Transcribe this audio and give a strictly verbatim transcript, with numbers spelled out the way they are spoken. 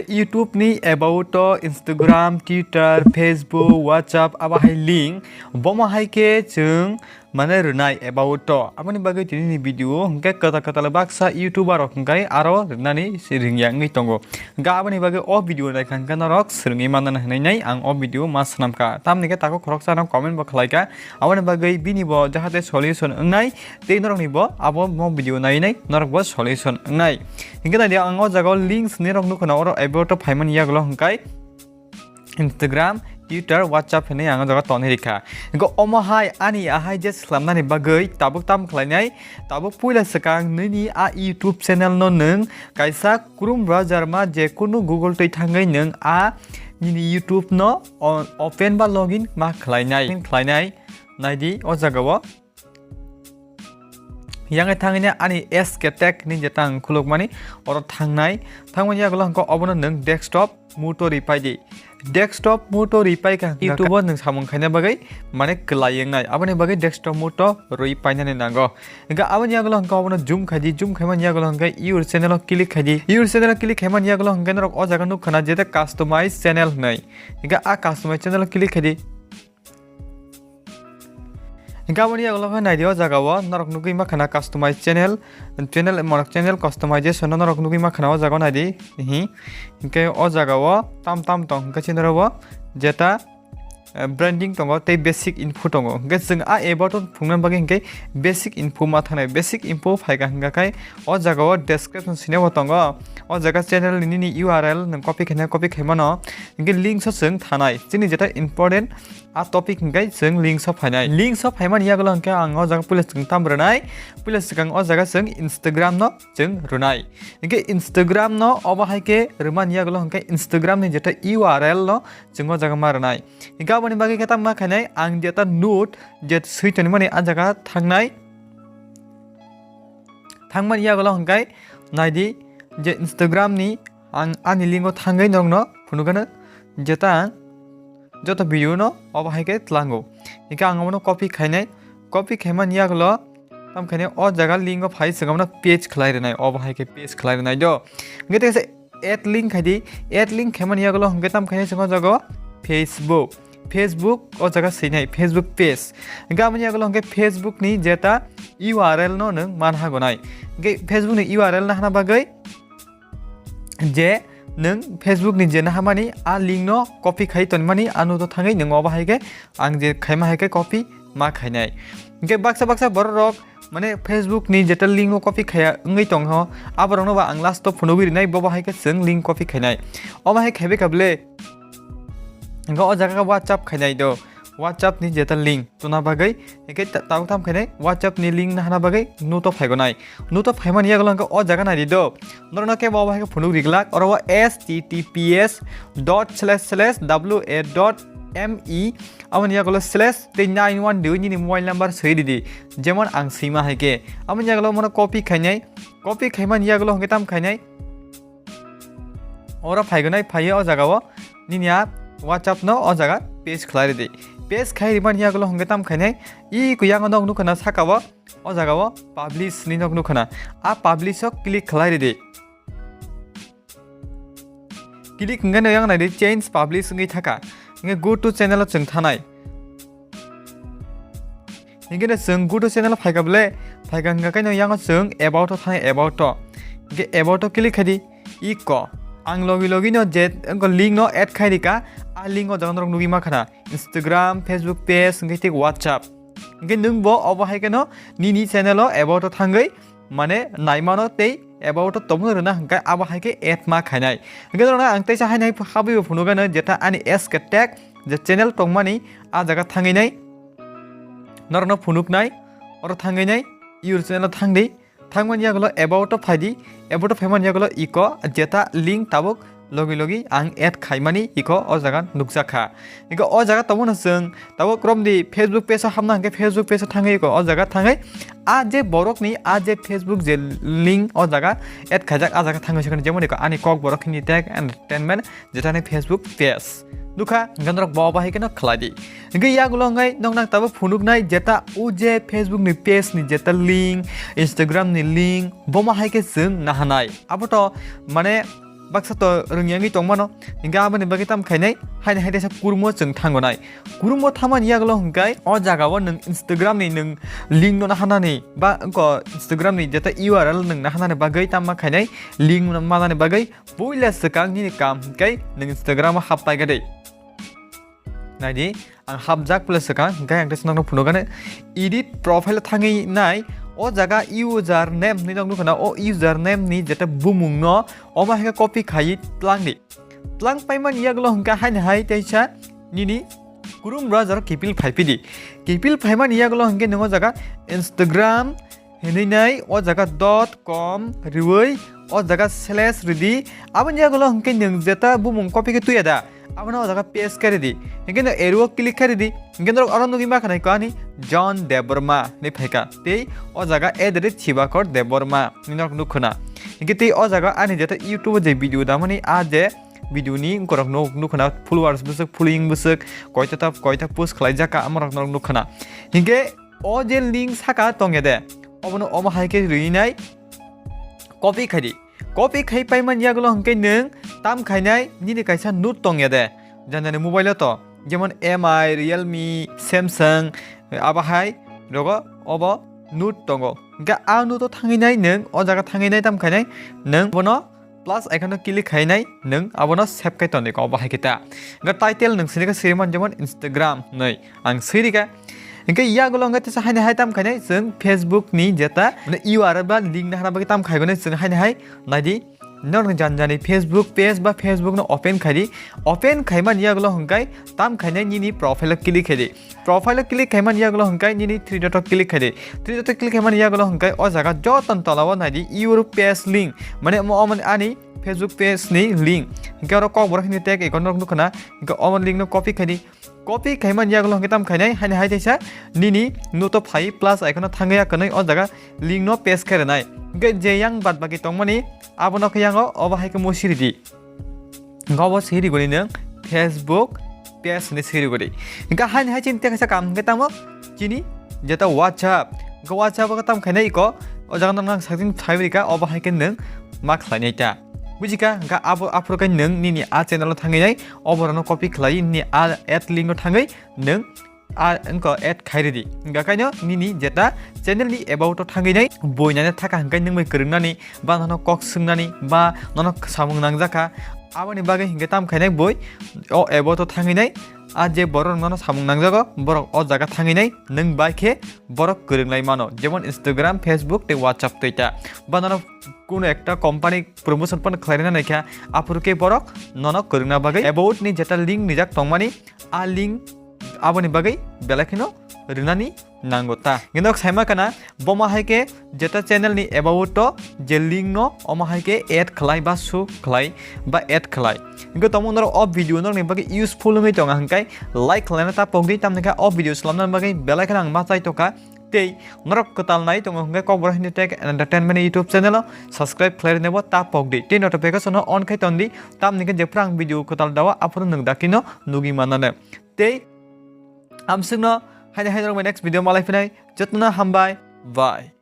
YouTube ni about o, Instagram, Twitter, Facebook, WhatsApp, abo hai link, bomo hai khe chwng mane rwnai about o. Aboni bagwi tini ni video hwnkhe kwtal kwtal baksa YouTuber rok hwnkhe aro rwnani se ringya wngwi tongo. Hwnkhe aboni bagwi o video naikha hwnkhe norok swrwngwi mannani hwnwi nai ang o video ma swnamkha. Tamni khe takhuk khoroksa no comment bo khlaikha. Aboni bagwi bini bo jahate solution wngnai. Tei norokni bo abo mo video nai nai norok bo solution wngnai. Hingke nai di ang o jaga o links ni rok nukho na oro about o phaimani yagulo hingkai Instagram, Twitter, WhatsApp hinui ang o jaga toni rikha. Hingke omo hai ani ahai je slamnani bagwi tabuk tam khlainai, tabuk puila swkang nini a YouTube channel no nwng kaisa Chrome browser ma je kunu Google twi thangwi nwng a nini YouTube no o-, open ba login ma khlainai, khlainai. Nai di o jaga o. Yang thangwi ani S K tag ni jeta ang khulukmani oro thangnai. Thangmani yagulo hwnkhe obono nwng desktop mode o ripai di. Desktop mode o ripai kha YouTube o nwng samung khaina bagwi mane kwlai wngnai. Aboni bagwi desktop mode o rwi painani nango. Hwnkhe aboni yagulo hwnkhe obono zoom khai di. Zoom khaimani yagulo hwnkhe your channel o click khai di. Your channel o click khaimani yagulo hwnkhe norok o jaga nukha na jeta customize channel hinui. Hwnkhe a customize channel o click khai di. Hingke aboni yagulo khe nai di o jaga o norok nugui ma khana customize channel, channel, morok channel customization no norok nugui ma khana o jaga o nai di. Hi. Hingke o jaga o tam tam tong hingke chini oro o jeta, eh, branding tongo tei basic info tongo. Hingke chwng a about o phunukna bagwi hingke basic info ma thangnai. Basic info phaikha hingka khai o jaga o description sini bo tongo. O jaga channel ni nini U R L nwng copy khaina copy khaimano. Hingke links o chwng thanai. Chini jeta important a topic hingke chwng links o phainai. Links o phaimani yagulo hingke ang o jaga puila chwng tam rwnai. Puila swkang o jaga chwng Instagram no chwng rwnai. Hingke Instagram no obo hai khe rwmani yagulo hingke Instagram ni jeta U R L no chwng o jaga ma rwnai. Hingke aboni bagwi khe tamo ma khainai ang jeta note je swi tonimani a jaga thangnai. Thangmani yagulo hingke nai di je Instagram ni ang ani link o thangwi norokno phunukgano jeta ang joto video no obo hai khe tlango. Hingke ang obono copy khainai, copy khaimani yagulo tam khainai o jaga link o phai chwng obono paste khlai rwnai, obo hai khe paste khlai rwnai do. Hingke tei add link khai di, add link khaimani yagulo hingke tam khainai chwng o jaga o Facebook, Facebook o jaga swinai Facebook page. Hingke aboni yagulo hingke Facebook ni jeta U R L no nwng man hagonai. Hingke Facebook ni U R L no hana bagwi je nwng Facebook ni je nahamani a link no copy khai tonmani ano to thangwi nwng obo hai khe ang je khaima hai khe copy ma khainai. Hingke baksa baksa borok rok mane Facebook ni jeta link no copy khaya wngwi tongho, aborok no ba ang last o phunugwi rinai, bobo hai khe chwng link copy khainai. Obo hai khaibai kha ble hingke o jaga khe WhatsApp khainai do, WhatsApp ni jeta link tuna bagwi, hingke ta-, tabuk tam khainai WhatsApp ni link nahana bagwi note o phaigonai. Note o phaimani yagulo hingke o jaga nai di do. Norokno kebo obo hai khe phunuk riglak, oro o H T T P S dot slash slash W A dot M E, aboni yagulo slash tei nine one di nini mobile number swi di di, jemon ang swima hai khe. Aboni yagulo mono copy khainai, copy khaimani yagulo hingke tam khainai. Oro phaigonai phaiyo o jaga o nini a WhatsApp no o jaga paste khlai ridi. Paste khai rimani yagulo hingke tam khainai i kuyang o nog nukha na saka o, o jaga o publish ni nog nukha na. A publish o click khlai ridi. Click hingke no yang nai di change publish wngwi thaka. Hingke go to channel o chwng thanai. Hingke no chwng go to channel phaika ble, phaika hingka khe no yango chwng about o thang about o. Hingke about o click khai di, iko. Ang logi logi no je wngkha link no add khai rika, a link o jaga norok nugwi ma khana. Instagram, Facebook page, hingke tei WhatsApp. Hingke nwng bo obo hai khe no nini channel o about o thangwi mane naimano tei about o tongmani rwna hwnkhe abo hai khe add ma khainai. Hwnkhe norokno ang teisa haino habwibo phunukgano jeta ani S K tag je channel tongmani a jaga thangwi nai norokno phunuknai, oro thangwi nai your channel o thangdi, thangmani yagulo about o phaidi, about o phaimani yagulo iko jeta link tabuk logi logi ang add khaimani iko o jaga nukjakha. Iko o jaga tongmano chwng tabuk romdi Facebook page o hamna hwnkhe Facebook page o thangwi iko o jaga thangwi a je borokni a je Facebook je link o jaga add khaijak a jaga thangwi sekhani jemon iko ani Kokborok Hindi Tech Entertainment jetani Facebook page. Nukha hwnkhe norok bo bahai kheno khlai di. Hwnkhe yagulo hwnkhe nok nang tabuk phunuknai jeta o je Facebook ni page ni jeta link, Instagram ni link, bomo hai khe chwng nahanai. Abo to mane baksa to rwngya wngwi tongmano. Hinkhe aboni bagwi tam khainai, haini hai teisa kurumo chwng thango nai. Kurumo thamani yagulo hinkhe o jagao nwng Instagram ni nwng link no nahanani ba wngko Instagram ni jeta U R L nwng nahanani bagwi tamma khainai link no manani bagwi puila swkang nini kam hinkhe nwng Instagram o hap paikha de. Naidi, ang hapjak pula swkang, hinkhe ang teisa nokno phunukgani edit profile thangwi nai, o jaga user name hinwi nok nukha na, o user name ni jeta bumung no, omo hai khe copy khaiwi tlang di. Tlang paimani yagulo hinkhe haini hai teisa nini Chrome browser kipil phaiphidi. Kipil phaimani yagulo hinkhe nwng o jaga Instagram hinwi nai o jaga dot com riwi o jaga slash ridi. Aboni yagulo hinkhe nwng jeta bumung copy khe tuya da, abono o jaga paste khe ridi. Hinkhe no arrow o click khe ridi. Hinkhe norok oro nugwi ma khanai ko ani John Debbarma hinwi phaikha. Tei o jaga at the rate Shibakor Debbarma hinwi norok nukha na. Hinkhe tei o jaga ani jeta YouTube o je video damani a je video ni wngkorok nuk-, nukha na, followers bwswk, following bwswk, koita ta, koita post khlaijak kha, amorok norok nukha na. Hinkhe o je link saka tongya de, obono omo hai khe rwinai copy khai di. Copy khai paimani yagulo hinkhe nwng tam khainai nini kaisa note tongya de, jani jani mobile o to, jemon M I, Realme, Samsung, abo hai rogo obo note tongo. Hinkhe a note o thangwi nai nwng o jaga thangwi nai tam khainai nwng bono plus icon no click khainai nwng abono save khai tongdi ko obo hai khe ta. Hinkhe title nwng sini khe siri man jemon Instagram hinwi ang siri kha. Hinkhe yagulo hinkhe teisa haini hai tam khainai chwng Facebook ni jeta mane U R L ba link nahana bagwi tam khaigonai chwng haini hai naidi. Norok jani jani Facebook page ba Facebook no open khaidi. Open khaimani yagulo hinkhe tam khainai nini profile o click khaidi. Profile o click khaimani yagulo hinkhe nini three dot o click khaidi. Three dot o click khaimani yagulo hinkhe o jaga joto ni tola o naidi your page link. Mane omo, omo ani Facebook page ni link. Hinkhe oro kokborok hinwi tag icon norok nukha na. Hinkhe omo link no copy khaidi. Copy khaimani yagulo hinkhe tam khainai haini hai teisa nini note o phai plus icon o thangwi ya kwnwi o jaga link no paste khe rwnai. Hinkhe je yang bad baki tongmani abono khe yango obo hai khe mo siri di. Hinkhe obo siri goni nwng Facebook page hinwi siri goni. Hinkhe haini hai chini tei kaisa kam hinkhe tamo chini jeta WhatsApp. Hinkhe WhatsApp o tam khainai iko o jaga nang sakjin phaibrika obo hai khe nwng ma khlainai ta. Bujikha, hinkhe abo aphuru khe nwng nini a channel o thangwi nai, oborokno copy khlai nini a add link o thangwi nwng a wngkha add khai ridi. Hinkhe kaino nini jeta channel ni about o thangwi nai boi nani thaka hinkhe nwng bai kwrwngnani ba nono kok swngnani ba nono samung nangjakha, aboni bagwi hinkhe tam khainai boi o about o thangwi nai a je borok nono samung nangjago borok o jaga thangwi nai nwng bai khe borok kwrwnglai mano, jemon Instagram, Facebook tei WhatsApp tei ta. Ba nono kuno ekta company promotion phano khlaina naikha, aphuru khe borok nono kwrwngna bagwi about ni jeta link nijak tongmani, a link aboni bagwi belai kheno rwnani nango ta. Hinkhe nok saima kana, bomo hai khe jeta channel ni about o je link no omo hai khe add khlai ba show khlai ba add khlai. Hinkhe tongmung norok o video norokni bagwi useful wngwi tongo hinkhe like khlaina ta pokdi, tamni khe o video swlamna bagwi belai kheno ang ma chai tongkha. Tei norok kwtal nai tongo hinkhe Kokborok Hindi Tech and Entertainment YouTube channel o subscribe khlai rwnai bo ta pokdi tei notification no on khai tondi, tamni khe jephru ang video kwtal dao aphuru nwng dakti no nugwi mannani. Tei amswkno haino haino rok bai next video malai phinai, jotono hambai, bye.